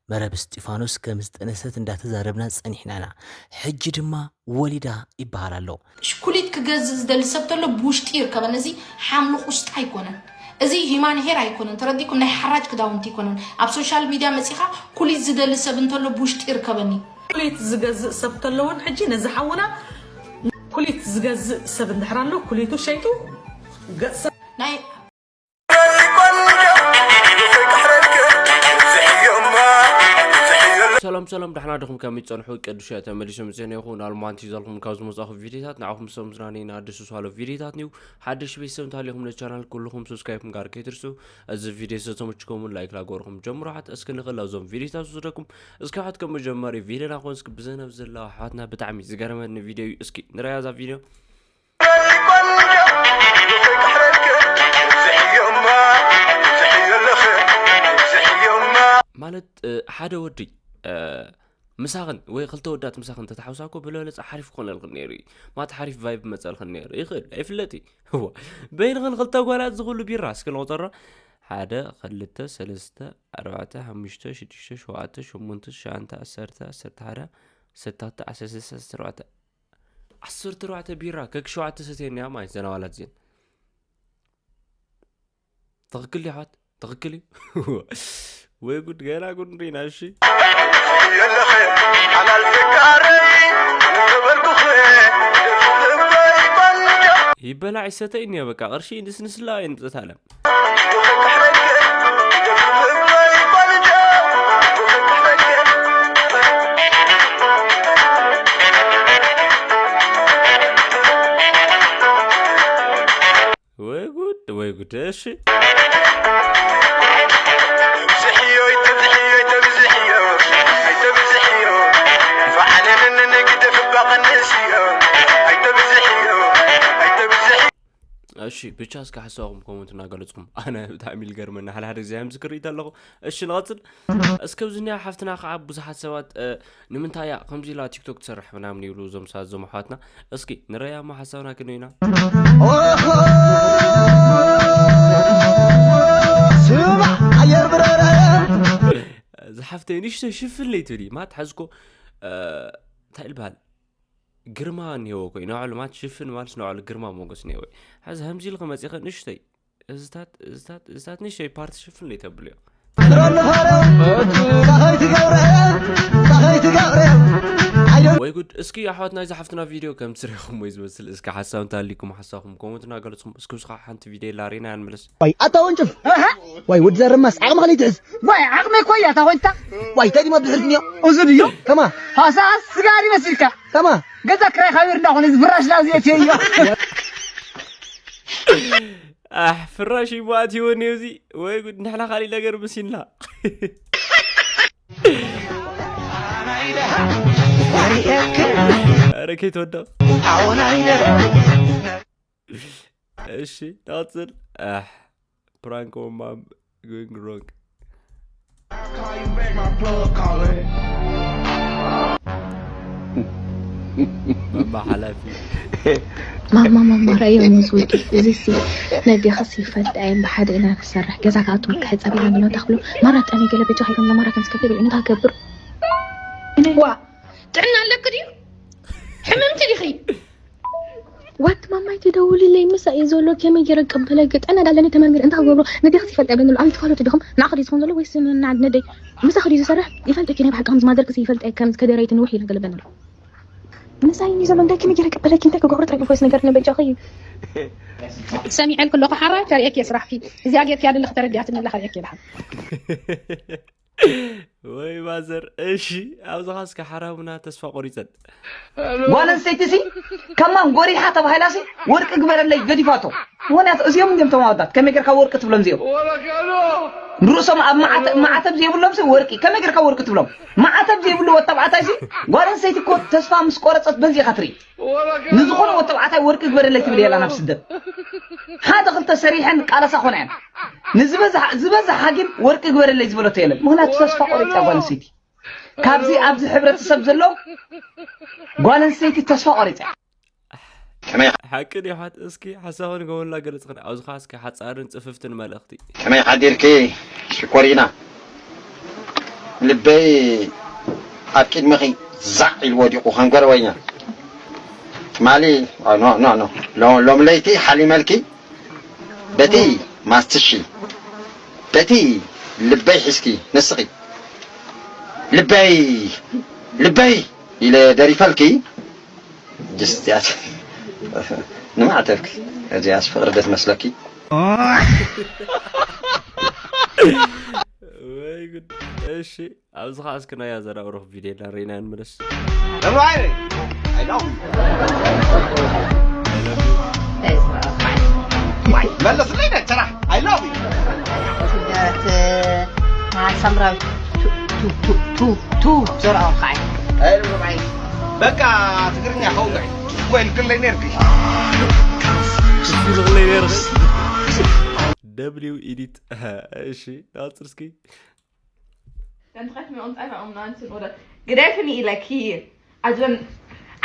መረብ እስጢፋኖስ ከም ዝጠነሰት እንዳተዛረብና ጸኒሕና ኢና። ሕጂ ድማ ወሊዳ ይበሃል ኣሎ። ኩሊት ክገዝእ ዝደሊ ሰብ ተሎ ብውሽጢ ይርከበኒ። እዚ ሓምሊ ቁስጣ ኣይኮነን፣ እዚ ሂማን ሄር ኣይኮነን፣ ተረዲኩም? ናይ ሓራጅ ክዳውንቲ ኣይኮነን። ኣብ ሶሻል ሚድያ መፂኻ ኩሊት ዝደሊ ሰብ እንተሎ ብውሽጢ ይርከበኒ። ኩሊት ዝገዝእ ሰብ ተሎ እውን ሕጂ ነዚ ሓውና ኩሊት ዝገዝእ ሰብ እንድሕር ኣሎ ኩሊቱ ሸይጡ ገጽ ሰብ ናይ ሰላም ሰላም፣ ዳሕና ድኹም ከመይ ትጸንሑ? ቅዱስ እየ ተመሊሱ ምጽእ ነይኹ። ናልማንቲ ዘልኩም ካብ ዝመጻኹ ቪዲዮታት ንዓኹም ሰብ ምዝናነይ ንኣድሱ ሳሎ ቪዲዮታት ኒው ሓድሽ ቤተሰብ እንተሃሊኹም ነቻናል ኩልኹም ሰብስክራይብ ምግባር ከይትርሱ። እዚ ቪዲዮ ዝተመችከሙን ላይክ ላገርኩም ጀምሮ ሓት እስኪ ንኽእል ኣብዞም ቪዲዮታት ዝወስደኩም እስኪ ሓት ከም መጀመሪ ቪዲዮና ኮን እስኪ ብዘነብ ዘላ ሓትና ብጣዕሚ ዝገረመኒ ቪዲዮ እዩ። እስኪ ንረያ እዛ ቪዲዮ። ማለት ሓደ ወዲ ምሳኽን ወይ ክልተ ወዳት ምሳኽን ተተሓውሳኮ ብለበለፀ ሓሪፍ ክኾነልክን ነይሩ እዩ። ማት ሓሪፍ ቫይብ መፀልክን ነይሩ ይኽእል ኣይፍለጥ እዩ። በይንኽን ክልተ ጓላት ዝኽሉ ቢራ እስኪ ንቆፀሮ። ሓደ ክልተ ሰለስተ ኣርባዕተ ሓሙሽተ ሽዱሽተ ሸውዓተ ሸሞንተ ሸዓንተ ዓሰርተ ዓሰርተ ሓደ ዓሰርተ ዓሰርተ ሰለስተ ዓሰርተ ኣርባዕተ ዓሰርተ ኣርባዕተ ቢራ ከክ ሸውዓተ ሰትየን እያ ማለት ዘናዋላት እዚን። ትኽክል ይሓት ትኽክል እዩ። ወይ ጉድ ገና ጉድ ንሪና እሺ። ይበላዕ ይሰተ እዩ እኒኦ በቃ ቅርሺ ንስንስላ የንጥት ኣለም። ወይ ጉድ ወይ ጉድ። እሺ እሺ ብቻ እስከ ሓሳብኩም ኮመንት እናገለፅኩም ኣነ ብጣዕሚ ልገርመና ሓደ ሓደ ግዜ ከም ዝክርኢ ኣለኹ። እሺ ንቐፅል። እስከ ኣብዚ ኒያ ሓፍትና ከዓ ብዙሓት ሰባት ንምንታይ እያ ከምዚ ኢላ ቲክቶክ ትሰርሕ ምናምን ይብሉ እዞም ሰባት እዞም ኣሕዋትና። እስኪ ንረያ እሞ ሓሳብና ክንዶ ኢና። ስማዕ ኣየር ብረረ ዝሓፍተይ ንሽተይ ሽፍን ለይትብሊ ማት ሓዝኮ እንታይ ልበሃል ግርማ እኒሄዎ ኮይ ንባዕሉ ማለት ሽፍን ማለት ንባዕሉ ግርማ ሞገስ እኒሄዎ። ሓዚ ከምዚ ኢልክ መፂኸ ንሽተይ እዝታት እዝታት እዝታት ንሽተይ ፓርቲ ሽፍን ለይተብልዮ። ሮልኻረ ጣኸይቲ ገብረ ጣኸይቲ ገብረ ወይ ጉድ። እስኪ ኣሕዋት ናይዚ ሓፍትና ቪድዮ ከም ትሪኹም ወይ ዝመስል እስኪ ሓሳብ እንተሃሊኩም ሓሳብኩም ኮመንት እናገለፅኩም እስኪ ብስኻ ሓንቲ ቪድዮ የላ ሪና ንመለስ። ዋይ ኣታ ወንጭፍ ዋይ ወዲ ዘረማስ ዓቕምኻ ለይትሕዝ። ዋይ ዓቕመይ እኮ እያ እታ ኮይንታ። ዋይ እንታይ ድማ ብድሕሪት እኒኦ። እዚ ድዮ ተማ ሃሳስ ስጋር ይመስልካ። ተማ ገዛ ክራይ ካቢር እንዳኾነ እዚ ፍራሽ ላዚ እትዮ እዮ። ኣሕ ፍራሽ ይባኣት ይወን እዚ ወይ ጉድ ንሕና ካሊእ ነገር መሲልና። ኧረ ከይትወደቕ። እሺ ንቐፅል። ኣሕ ፕራንክ ኦን ማም going wrong። ማማ ሓላፊ ማማ ማማ ረእዮ ሙዝ ወዲ እዚሲ ነዴኻስ ይፈልጥ ኣየን ብሓደ ኢና ንሰርሕ ገዛ ክኣቱ ክሕፀብ ኢና ምኖታ ክብሎ ማራ ጠሚ ገለ ቤቱ ሃይሮም ለማራ ከም ዝከፍል እንታይ ገብር ዋ ጥዕና ኣለክ ድዩ ሕምምቲ ዲኺ ዋት ማማይ ትደውልለይ ምሳ እዩ ዘሎ ከመይ ገይረ ቀበለ ገጠና ዳለኒ ተመርሚር እንታይ ክገብሮ ነዴኻስ ይፈልጥ ኣየን ኣብ ትፋለጡ ዲኹም ንዓኻ ድዩ ዝኾን ዘሎ ወይስ ንዓድ ነደይ ምሳኺ ድዩ ዝሰርሕ ይፈልጥ እኪ ናይ ብሓቂ ከም ዝማዘር ክሲ ይፈልጥ ኣየ ከም ዝከደረይት ንውሕ ኢለ ገለበን ኣሎ ምሳይ እዩ ዘሎ እንታይ ከመይ ገይረ ቀበለኪ እንታይ ክገብሮ ጥራይ ንፎይስ ነገር ነበጃኺ እዩ ሰሚዐልክ ኣለኹ ሓራይ ከርእየክ እየ ስራሕኪ እዚኣ ጌርክያ ደለኽ ተረዲኣትኒ ኣላ ከርእየክ እየ ድሓን ወይ ማዘር እሺ ኣብዚ ኻስከ ሓራሙና ተስፋ ቆሪፀን ጓል ኣንስተይቲ ሲ ከማን ጎሪሓ ተባሂላ ሲ ወርቂ ግበረለይ ገዲፋቶ ምክንያቱ እዚኦም እንዲም ተማወታት ከመይ ጌርካ ወርቂ ትብሎም እዚኦም ንርእሶም ኣብ ማዓተ- ማዓተብ ዘይብሎም ሲ ወርቂ ከመይ ጌርካ ወርቂ ትብሎም ማዓተብ ዘይብሉ ወተባዕታይ ሲ ጓል ኣንስተይቲ እኮ ተስፋ ምስ ቆረፀት በዚ ኢኻ ትርኢ ንዝኾነ ወተባዕታይ ወርቂ ግበረለይ ትብል የላ ናብ ስደት ሓደ ክልተ ሰሪሐን ቃለሳ ኮነ እየን ንዝበዝሓ ዝበዝሓ ግን ወርቂ ግበረለይ ዝበለቶ የለን ምክንያቱ ተስፋ ቆሪፃ ጓል ኣንስተይቲ ካብዚ ኣብዚ ሕብረተሰብ ዘሎ ጓል ኣንስተይቲ ተስፋ ቆሪፃ ሓቂ ዲሓት እስኪ ሓሳብ ንገበላ ገለፅኽን ኣብዚ ኻስኪ ሓፃርን ፅፍፍትን መልእኽቲ ከመይ ሓዲርኪ ሽኮሪና ልበይ ኣብ ቅድሚኺ ዛዕ ኢሉ ወዲቑ ከም ገረበኛ። ትማሊ፣ ኖ፣ ኖ፣ ኖ። ሎ-፣ ሎም ለይቲ ሓሊመልኪ፣ በቲ ማስትሺ፣ በቲ ልበይ ሒዝኪ፣ ንስኺ፣ ልበይ፣ ልበይ ኢለ ደሪፈልኪ። ጅስ እዚኣስ ንማዕተብኪ፣ እዚኣስ ፍቕሪ ዶ ትመስለኪ? ወይ ጉድ። እሺ፣ ኣብዚ ኸዓ እስኪ ናይ ኣዘራ ብሩኽ ቪድዮ ላ ርኢና ንመለስ። Right. I know. መለስለይ ነቸራ። I love you. ስደት መሃል ሳምራዊት ቱ ቱ ቱ ቱ ቱ ዘርኦም ከዓ በቃ ትግርኛ ከውግዕ እኮ ኢልክለይ ነርኪ። እሱ ዝቕለይ ነርኺ። ደብሊው ኢዲት። እሺ፣ ናጽር እስኪ። Dann treffen wir uns einfach um neunzehn Uhr. ግደፍኒ ኢለኪ ኣጆን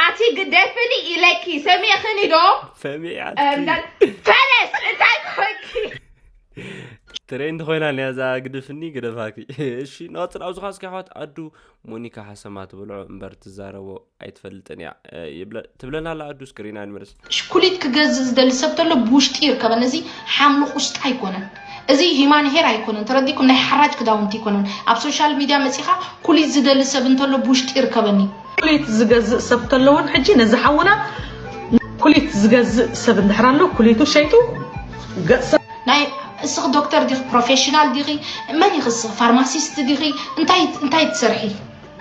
ኣቲ ግደፍኒ ኢለኪ ሰሚዕኽኒ ዶ? ሰሚዓት እንዳል ፈለስ እንታይ ኮንኪ? ትሬንድ ኮይና እያ እዛ ግድፍኒ ግደፋኪ። እሺ፣ ናጽር ኣብዚ ኻስኪ ኣሕዋት ኣዱ ሞኒካ ሓሰማ ትበልዖ እምበር ትዛረቦ ኣይትፈልጥን እያ። እ፣ ይብለ-፣ ትብለና ኣላ ኣዱ ስክሪና ንመለስ። ኩሊት ክገዝእ ዝደሊ ሰብ ተሎ ብውሽጢ ይርከበን። እዚ ሓምሊ ቁስጣ ኣይኮነን። እዚ ሂማን ሄር ኣይኮነን። ተረዲኩም ናይ ሓራጅ ክዳውንቲ ኣይኮነን። ኣብ ሶሻል ሚድያ መጺኻ ኩሊት ዝደሊ ሰብ እንተሎ ብውሽጢ ይርከበኒ። ኩሊት ዝገዝእ ሰብ ተሎ እውን ሕጂ ነዚ ሓውና ኩሊት ዝገዝእ ሰብ እንድሕር ኣሎ ኩሊቱ ሸይጡ ገጽ ሰብ ናይ እስኺ ዶክተር ዲኺ ፕሮፌሽናል ዲኺ መን ኢኺ እስኺ ፋርማሲስት ዲኺ እንታይ እንታይ ትሰርሒ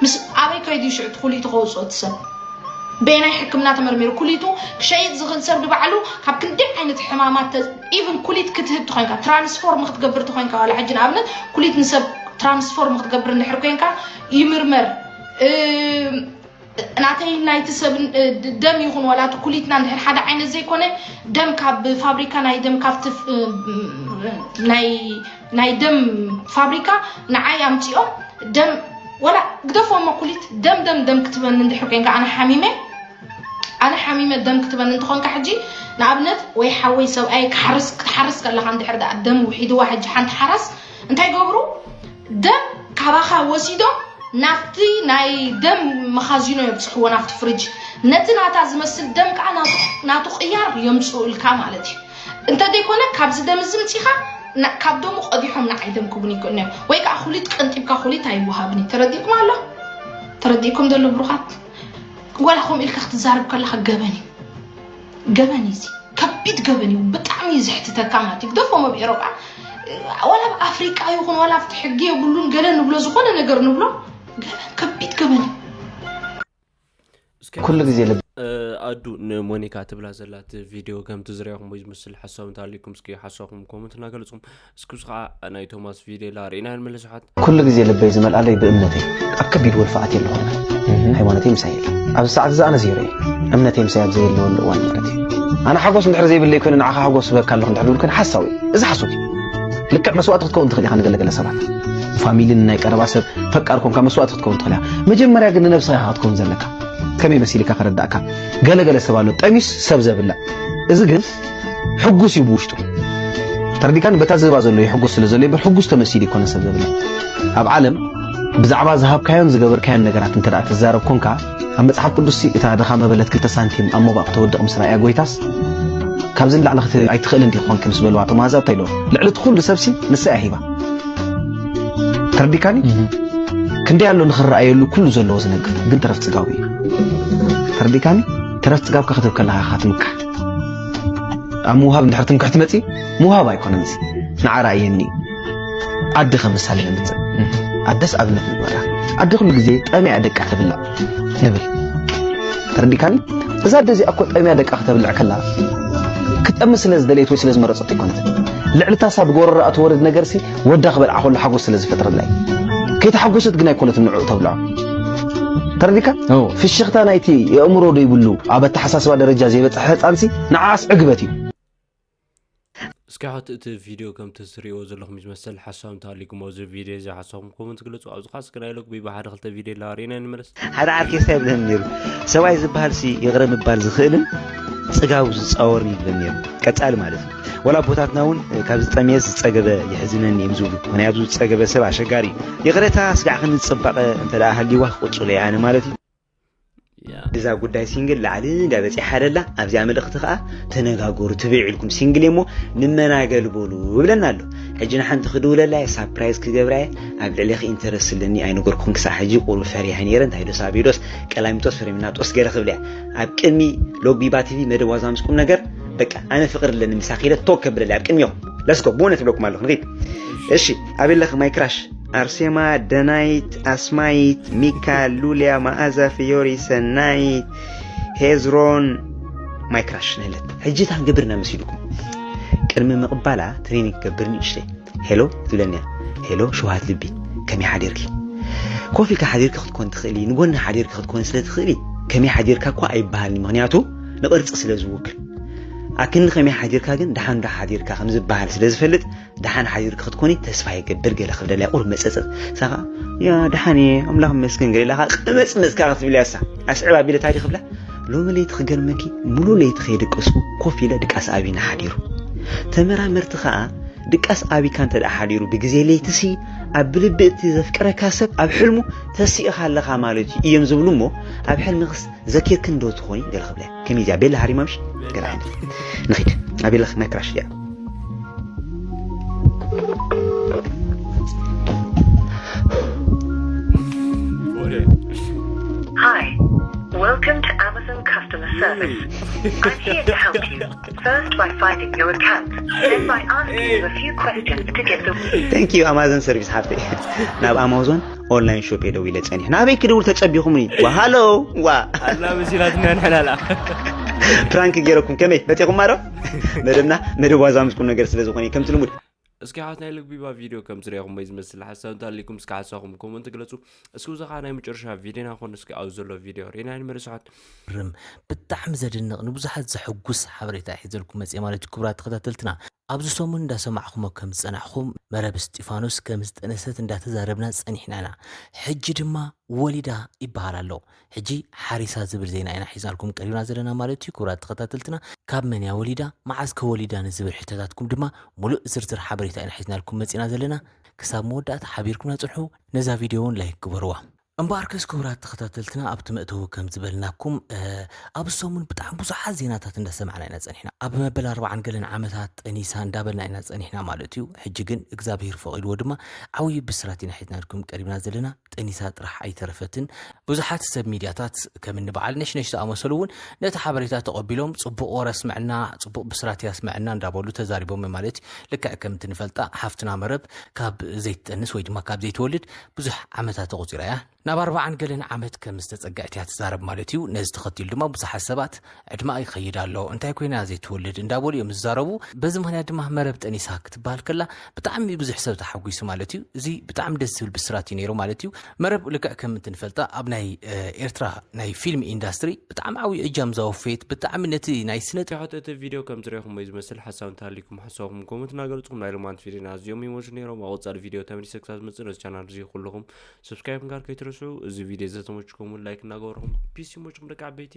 ምስ ኣበይ ከይዱ ሽዑ ትኹሊ ተኸውፅኦ እቲ ሰብ በየናይ ሕክምና ተመርሚሩ ኩሊቱ ክሸይጥ ዝኽእል ሰብ ንባዕሉ ካብ ክንደይ ዓይነት ሕማማት ኢቭን ኩሊት ክትህብ ትኾንካ ትራንስፎርም ክትገብር ትኾንካ ዋላ ሕጂ ንኣብነት ኩሊት ንሰብ ትራንስፎርም ክትገብር እንድሕር ኮንካ ይምርመር ናተይ ናይቲ ሰብ ደም ይኹን ዋላ እቲ ኩሊትና እንድሕር ሓደ ዓይነት ዘይኮነ ደም ካብ ፋብሪካ ናይ ደም ካብቲ ናይ ናይ ደም ፋብሪካ ንዓይ ኣምፂኦም ደም ወላ ግደፎ እሞ ኩሊት ደም ደም ደም ክትበኒ እንድሕር ኮንካ ኣነ ሓሚመ ኣነ ሓሚመ ደም ክትበኒ እንትኾንካ ሕጂ ንኣብነት ወይ ሓወይ ሰብኣይ ክትሓርስ ከለካ እንድሕር ደኣ ደም ውሒድዋ ሕጂ ሓንቲ ሓራስ እንታይ ገብሩ ደም ካባኻ ወሲዶም ናብቲ ናይ ደም መኻዚኖ የብፅሕዎ ናብቲ ፍርጅ ነቲ ናታ ዝመስል ደም ከዓ ናቱ ቅያር የምፅኡ እልካ ማለት እዩ እንተዘይኮነ ካብዚ ደም እዚ ምፂኻ ካብ ደሙ ቀዲሖም ንዓይ ደም ክቡን ይክእሉ እዮም ወይ ከዓ ኩሊት ቀንጢብካ ኩሊት ኣይወሃብን እዩ ተረዲእኩም ኣሎ ተረዲእኩም ዘሎ ብሩኻት ዋላ ከምኡ ኢልካ ክትዛረብ ከለካ ገበን እዩ ገበን እዩ እዚ ከቢድ ገበን እዩ ብጣዕሚ እዩ ዘሕትተካ ማለት እዩ ግደፎም ኣብ ኤሮጳ ዋላ ኣብ ኣፍሪቃ ይኹን ዋላ ኣብቲ ሕጊ የብሉን ገለ ንብሎ ዝኾነ ነገር ንብሎ ገበን ከቢድ ገበን እዩ ኩሉ ግዜ ልብ ኣዱ ንሞኒካ ትብላ ዘላት ቪድዮ ከም ትዝሪያኹም ወይ ዝመስል ሓሳብ እንተሃልዩኩም እስኪ ሓሳብኩም ኮመንት እናገለፅኩም እስኩስ ከዓ ናይ ቶማስ ቪድዮ ላ ርኢና ንመለስ ሓት ኩሉ ግዜ ልበይ ዝመልኣለይ ብእምነተይ ኣብ ከቢድ ወልፊ ኣትየ ኣለኹ ሃይማኖተይ ምሳይ የለ ኣብዚ ሰዓት እዚ ኣነ ዜሮ እየ እምነተይ ምሳይ ኣብ ዘየለወሉ እዋን ማለት እዩ ኣነ ሓጎስ እንድሕር ዘይብለይ ኮይኑ ንዓኻ ሓጎስ ዝበካ ኣለኹ እንድሕር ድብል ኮይኑ ሓሳዊ እዩ እዚ ሓሶት እዩ ልክዕ መስዋእቲ ክትከውን ትኽእል ኢኻ ንገለገለ ሰባት ፋሚሊ ንናይ ቀረባ ሰብ ፈቃር ኮንካ መስዋእቲ ክትከውን ትኽእል ኢኻ መጀመርያ ግን ንነብስኻ ኢኻ ክትከውን ዘለካ ከመይ መሲልካ ከረዳእካ ገለገለ ሰብ ኣሎ ጠሚስ ሰብ ዘብላ እዚ ግን ሕጉስ እዩ ብውሽጡ ተረዲካኒ በታ ዝህባ ዘሎ ይሕጎስ ስለ ዘሎ እምበር ሕጉስ ተመሲሉ ይኮነ ሰብ ዘብላ ኣብ ዓለም ብዛዕባ ዝሃብካዮን ዝገበርካዮን ነገራት እንተ ትዛረብ ኮንካ ኣብ መጽሓፍ ቅዱስ እታ ድኻ መበለት ክልተ ሳንቲም ኣብ ሞባእ ክተወድቕ ምስ ረኣያ ጎይታስ ካብዚ ንላዕሊ ኣይትኽእልን ዲኺ ኮንኪ ምስ በልዋ እቶም ኣህዛብ እንታይ ኢሎም ልዕሊ እቲ ኩሉ ሰብሲ ንሳ እያ ሂባ ተረዲካኒ ክንደይ ኣሎ ንኽረኣየሉ ኩሉ ዘለዎ ዝነግር ግን ተረፍ ጽጋቡ እዩ ተረዲካኒ ተረፍ ጽጋብካ ክትብ ከለኻ ኢኻ ትምካሕ ኣብ ምውሃብ እንድሕር ትምክሕቲ መፂ ምውሃብ ኣይኮነን እዚ ንዓ ራእየኒ ኣደ ከም ምሳሌ ነምፅእ ኣደስ ኣብነት ንግበራ ኣደ ኩሉ ግዜ ጠሚያ ደቃ ትብላዕ ንብል ተረዲካኒ እዛ ኣደ እዚኣ እኮ ጠሚያ ደቃ ክተብልዕ ከላ ክጠሚ ስለ ዝደለየት ወይ ስለ ዝመረፀት ኣይኮነትን ልዕሊ ታሳ ብጎረራኣ ትወርድ ነገርሲ ወዳ ክበልዓ ከሎ ሓጎስ ስለ ዝፈጥረላ እዩ ከይተሓጎሰት ግን ኣይኮነትን ንዕኡ ተብልዖ ተረዲካ ፍሽኽታ ናይቲ የእምሮ ዶ ይብሉ ኣብ ኣተሓሳስባ ደረጃ ዘይበፅሐ ህፃንሲ ንዓኣስ ዕግበት እዩ እስኪ ሕት እቲ ቪድዮ ከምቲ ትሪእዎ ዘለኹም ዝመስል ሓሳብ እንተሃሊኩም ኣብዚ ቪድዮ እዚ ሓሳብኩም ኮመንት ግለፁ ኣብዚ ኻስ ግን ኣይለጉ ብሓደ ክልተ ቪድዮ ላሪና ንመለስ ሓደ ዓርኬሳ ይብለኒ ነይሩ ሰብኣይ ዝበሃል ሲ ይቕረ ምባል ዝኽእልን ጽጋቡ ዝጻወርኒ ይብለኒ ነይሩ። ቀጻሊ ማለት እዩ። ወላ ኣቦታትና እውን ካብ ዝጠምየ ዝጸገበ ይሕዝነኒ እዮም ዝብሉ። ምኽንያቱ ዝጸገበ ሰብ ኣሸጋሪ እዩ። ይቕረታ፣ ስጋዕ ክንጽባቐ እንተ ደኣ ሃልይዋ ክቕጽሎ እየ ኣነ ማለት እዩ። እዛ ጉዳይ ሲንግል ላዕሊ እንዳ በጺሓ ደላ ኣብዚኣ መልእኽቲ ከኣ ተነጋገሩ ትብዕ ኢልኩም ሲንግል እሞ ንመናገል በሉ ይብለና ኣሎ። ሕጂ ንሓንቲ ክድውለላ እየ፣ ሳፕራይዝ ክገብራ እየ። ኣብ ልዕሌኺ ኢንተረስት ስለኒ ኣይነገርኩን ክሳዕ ሕጂ ቁሩብ ፈሪሐ ነይረ። እንታይ ዶስ ኣበይ ዶስ ቀላሚጦስ ፍሬምናጦስ ገለ ክብለያ ኣብ ቅድሚ ሎቢባ ቲቪ መደብ ዋዛ ምስ ቁም ነገር በቃ ኣነ ፍቅር ኣለኒ ምሳኺ ኢለ ቶክ ከብለለያ ኣብ ቅድሚኹም። ለስኮ ብእውነት ይብለኩም ኣለኹ ንኺድ። እሺ ኣበይ ኣለኺ ማይ ክራሽ? ኣርሴማ፣ ደናይት፣ ኣስማይት፣ ሚካ፣ ሉልያ፣ መኣዛ፣ ፍዮሪ፣ ሰናይት፣ ሄዝሮን፣ ማይ ክራሽ ንህለት። ሕጂ እንታይ ክንገብር ኢና መሲልኩም? ቅድሚ ምቕባላ ትሬኒንግ ክገብር ንእሽተይ። ሄሎ ትብለኒ እያ። ሄሎ ሽውሃት ልቢ፣ ከመይ ሓዲርኪ? ኮፍ ኢልካ ሓዲርኪ ክትኮን ትኽእሊ፣ ንጎኒ ሓዲርኪ ክትኮን ስለ ትኽእሊ ከመይ ሓዲርካ እኳ ኣይበሃልኒ፣ ምኽንያቱ ንቕርጺ ስለ ዝውክል። ኣክኒ ከመይ ሓዲርካ ግን ደሓን ዶ ሓዲርካ ከም ዝበሃል ስለ ዝፈልጥ ደሓን ሓዲርኪ ክትኮኒ ተስፋ ይገብር ገለ ክብለላ ቁሩብ መጸጸ ሳኻ ያ ደሓን እየ ኣምላኽ ይመስገን ገለ ኢላኻ ቅመጽመጽካ ክትብል ያሳ ኣስዕብ ኣቢለ ታሪኽ ክብላ ሎሚ ለይቲ ክገርመኪ ሙሉ ለይቲ ከይደቀስኩ ኮፍ ኢለ ድቃስ ኣብይና ሓዲሩ። ተመራመርቲ ከኣ ድቃስ ኣቢካ እንተ ደኣ ሓዲሩ ብግዜ ለይቲ ሲ ኣብ ብልቢ እቲ ዘፍቅረካ ሰብ ኣብ ሕልሙ ተሲእኻ ኣለኻ ማለት እዩ እዮም ዝብሉ እሞ ኣብ ሕልምኽስ ዘኪርክን ዶ ትኾኒ ገለ ክብላ ከመይ እዚኣ ቤላ ሃሪማ ምሽ ገለ ዓይነት ንኺድ ኣቤላ ማይ ክራሽ እያ Hi, welcome to Amazon customer service. I'm here to help you. First by finding your account, then by asking you a few questions to get the Thank you Amazon service ሓፍተይ ናብ ኣማዞን ኦንላይን ሾፕ የደው ኢለ ጸኒሕ ናበይ ክድውል ተጸቢኹምኒ ዋ ሃሎ ዋ ኣላ መሲላትና ንሕናላ ፕራንክ ገይረኩም ከመይ መጤኹማ ዶ መደብና መደብ ዋዛ ምስ ቁም ነገር ስለ ዝኾነ ከምቲ ልሙድ እስኪ ሓት ናይ ልግቢባ ቪድዮ ከም ትሪኢኹም ወይ ዝመስል ሓሳብ እንተሃሊኩም እስኪ ሓሳኹም ኮመንት ግለፁ እስኪ ብዛኻ ናይ መጨረሻ ቪድዮና ኮን እስኪ ኣብ ዘሎ ቪድዮ ርኢና ንመለስሓት ርም ብጣዕሚ ዘድንቕ ንብዙሓት ዘሐጉስ ሓበሬታ ሒዘልኩም መፅእ ማለት ክቡራት ተኸታተልትና ኣብዚ ሰሙን እንዳሰማዕኹሞ ከም ዝፀናሕኹም መረብ እስጢፋኖስ ከም ዝጠነሰት እንዳተዛረብና ፀኒሕና ኢና ሕጂ ድማ ወሊዳ ይበሃል ኣሎ ሕጂ ሓሪሳ ዝብል ዜና ኢና ሒዝናልኩም ቀሪብና ዘለና ማለት እዩ ክቡራት ተኸታተልትና ካብ መን እያ ወሊዳ መዓዝ ከ ወሊዳ ንዝብል ሕቶታትኩም ድማ ሙሉእ ዝርዝር ሓበሬታ ኢና ሒዝናልኩም መፂና ዘለና ክሳብ መወዳእታ ሓቢርኩምና ፅንሑ ነዛ ቪድዮ እውን ላይክ ግበርዋ እምበኣርከስ ክቡራት ተኸታተልትና ኣብቲ መእተዊ ከም ዝበልናኩም ኣብ ሰሙን ብጣዕሚ ብዙሓት ዜናታት እንዳሰማዕና ኢና ፀኒሕና ኣብ መበል ኣርባዓን ገለን ዓመታት ጠኒሳ እንዳበልና ኢና ፀኒሕና ማለት እዩ ሕጂ ግን እግዚኣብሄር ፈቒድዎ ድማ ዓብዪ ብስራት ኢና ሒዝናልኩም ቀሪብና ዘለና ጠኒሳ ጥራሕ ኣይተረፈትን ብዙሓት ሰብ ሚድያታት ከም እንበዓል ነሽነሽ ዝኣመሰሉ እውን ነቲ ሓበሬታ ተቐቢሎም ፅቡቕ ወረ ኣስምዐና ፅቡቕ ብስራት ያስምዐና እንዳበሉ ተዛሪቦም ማለት እዩ ልክዕ ከምቲ ንፈልጣ ሓፍትና መረብ ካብ ዘይትጠንስ ወይ ድማ ካብ ዘይትወልድ ብዙሕ ዓመታት ተቖፂራ እያ ናብ ኣርባዓን ገለን ዓመት ከም ዝተፀግዐት እያ ትዛረብ ማለት እዩ ነዚ ተኸቲሉ ድማ ብዙሓት ሰባት ዕድማ ይኸይድ ኣሎ እንታይ ኮይና ዘይትወልድ እንዳበሉ እዮም ዝዛረቡ በዚ ምክንያት ድማ መረብ ጠኒሳ ክትበሃል ከላ ብጣዕሚ ብዙሕ ሰብ ተሓጒሱ ማለት እዩ እዚ ብጣዕሚ ደስ ዝብል ብስራት እዩ ነይሩ ማለት እዩ መረብ ልክዕ ከም እንትንፈልጣ ኣብ ናይ ኤርትራ ናይ ፊልም ኢንዳስትሪ ብጣዕሚ ዓብዪ እጃም ዘወፈየት ብጣዕሚ ነቲ ናይ ስነ ሕቶ እቲ ቪድዮ ከም ትሪኢኹም ወይ ዝመስል ሓሳብ እንተሃሊኩም ሓሳብኩም ኮመንት እናገለፅኩም ናይ ሎማንት ቪድዮና ኣዚኦም ይመስሉ ነይሮም ኣብ ቀፃሊ ቪድዮ ተመሊሰ ክሳብ ዝመፅእ ነዚ ቻናል እዚ ኩልኹም ሰብስክራይብ ምግባር ከይትረስዑ እዚ ቪድዮ ዘተመችኩም ላይክ እናገበርኩም ፒስ ይመችኩም ደቂ ዓበይቲ